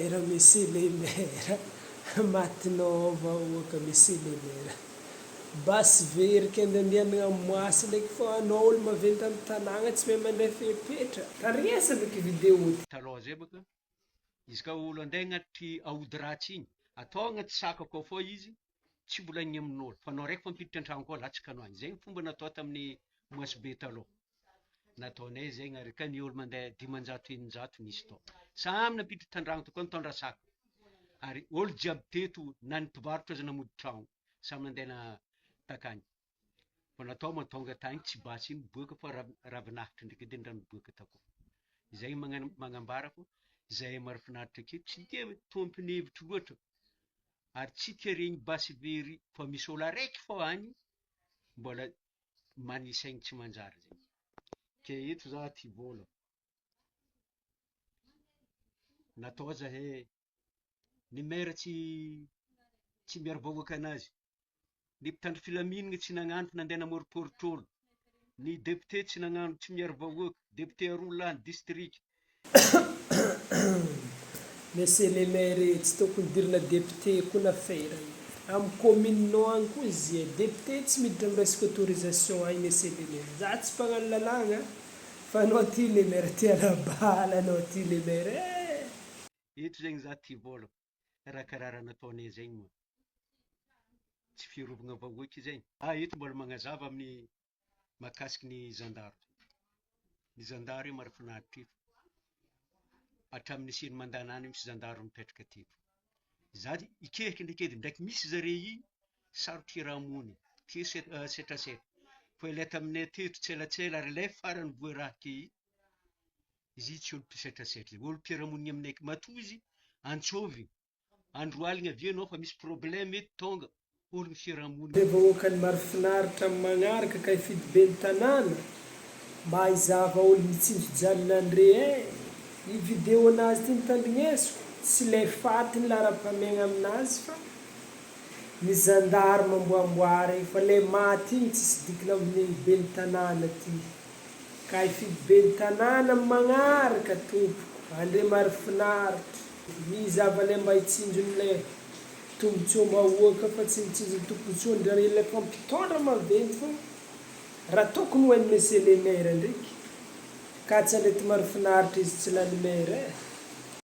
maire, monsieur le maire, matinao vahoaka monsieur le maire. Basy very kendendianagna moasy ndraiky fô anao olo maventy am tanagna tsy mahay mandray fepetra. Tandrignesa ndraiky video ty. Taloha zay baka izy ka olo andeha agnaty aody ratsy igny atao agnaty sakako ao fô izy tsy volagniny amin'olo fa anao raiky fa mipiditra an-tragno koa latsaka anao agny, zegny fomba natao tamin'ny moasy be taloha, nataonay zegny ary ka ny olo mandeha 500 600 nisy tao, samy nampiditra tan-dragno tao koa nitondra saka ary olo jiaby teto na ny mpivarotra aza namody tragno samy nandeha na- takagny, fa natao mahatonga tagny tsy basy iny miboaka fa rav- ravinahitra ndraiky edy ny raha niboaka takao, zay magna- magnambara fô zahay mahafinaritra aketo tsy de tompony hevitry loatra ary tsy tia regny basy very fa misy olo araiky fô agny mbola manisaigny tsy manjary zegny, ke eto za ty vôla natao zahay ny maire tsy tsy miaro vahoaka anazy, ny mpitandro filaminana tsy nagnano fa nandeha namôripôritry olo, ny député tsy nagnano tsy miaro vahoaka, député aroa lany district. Monsieur le maire tsy tokony idirana député koa na affaire amy commune-nao agny koa izy e, député tsy miditra amy resaka autorisation agny monsieur le maire, za tsy mpagnano lalàgna fa anao ty le maire tia la-bala anao ty le maire e. Eto zegny za ty vôla raha karaha raha nataonay zegny moa tsy fiarovagna vahoaka zegny. Ah eto mbola magnazava amin'ny mahakasiky ny zandary, ny zandary io mahafinaritra eto, hatramin'ny nisian'ny mandanany misy zandary mipetraka teto, za ikehiky ndraiky edy ndraiky misy zare i sarotry iarahamony ke se- setrasetra fa ilay taminay teto tselatsela ary ilay farany voaraha ke i, izy io tsy olo mpisetrasetra, olo mpiara-monina aminay matoa izy antsôvy andro aligna avy anao fa misy problème eto tonga olo fiarahamonina. Le vahoakan'i Marofinaritra amin'ny magnaraka ka hifidy ben'ny tanàna mba hizava olo mitsinjo jalina andre eh! I video nazy ty notandrignesiko tsy le faty ny laharam-pahamehagna aminazy fa ny zandary mamboamboara io fa le maty igny tsisy dikiny amin'ny ben'ny tanàna ty ka hifidy ben'ny tanàna amin'ny magnaraka tompoko andre Marofinaritra mizava le mba hitsinjon'le tombotsoam-bahoaka fa tsy mitsinjo ny tombotsoan-dry le mpampitondra maventy fô raha tokony ho hain'i monsieur le maire ndraiky ka tsy andre ty Marofinaritra izy tsy lany maire eh.